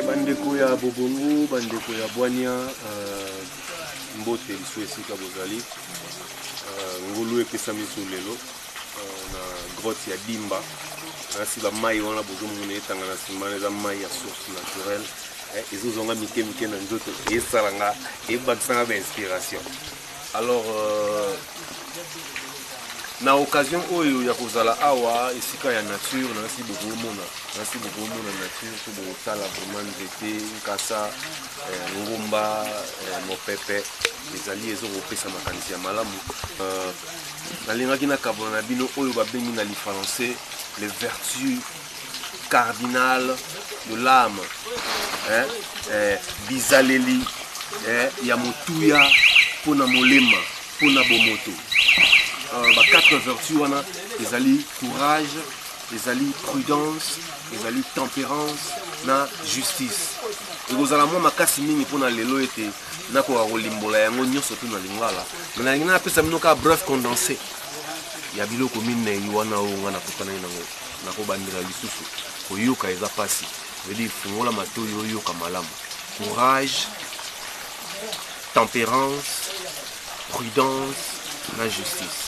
Bandeko ya bobongo, bandeko ya bwania, mbote lisu esika bozali. Ngolu epesami so lelo na grotte ya Dimba. Nasi bamai wana bozomona etanga na nsima wana eza mai ya source naturelle, ezozonga mike mike na nzoto, esala nga, ebakisa nga bainspiration. Alors na occasion oyo ya kozala awa esika ya nature, nasi bokomona, nasi bokomona nature to bokotala vraiment nzete, nkasa, ngomba, mopepe ezali ezokopesa makanisi ya malamu. Nalingaki nakabola na bino oyo babengi na lifrançais les vertus cardinales de l'âme, eh, bizaleli ya motuya mpona molema, mpona bomoto. Ba quatre vertus wana ezali courage, ezali prudence, ezali tempérance na justice. Ekozala mwa makasi mingi mpona lelo ete nakoka kolimbola yango nyonso tu na lingala, me nalingi napesa bino kaka bref condensé ya biloko minei wana oyo nga nakutanaki nango. Nakobandela lisusu koyoka eza mpasi, veut fungola matoi oyoka malamu: courage, tempérance, prudence na justice.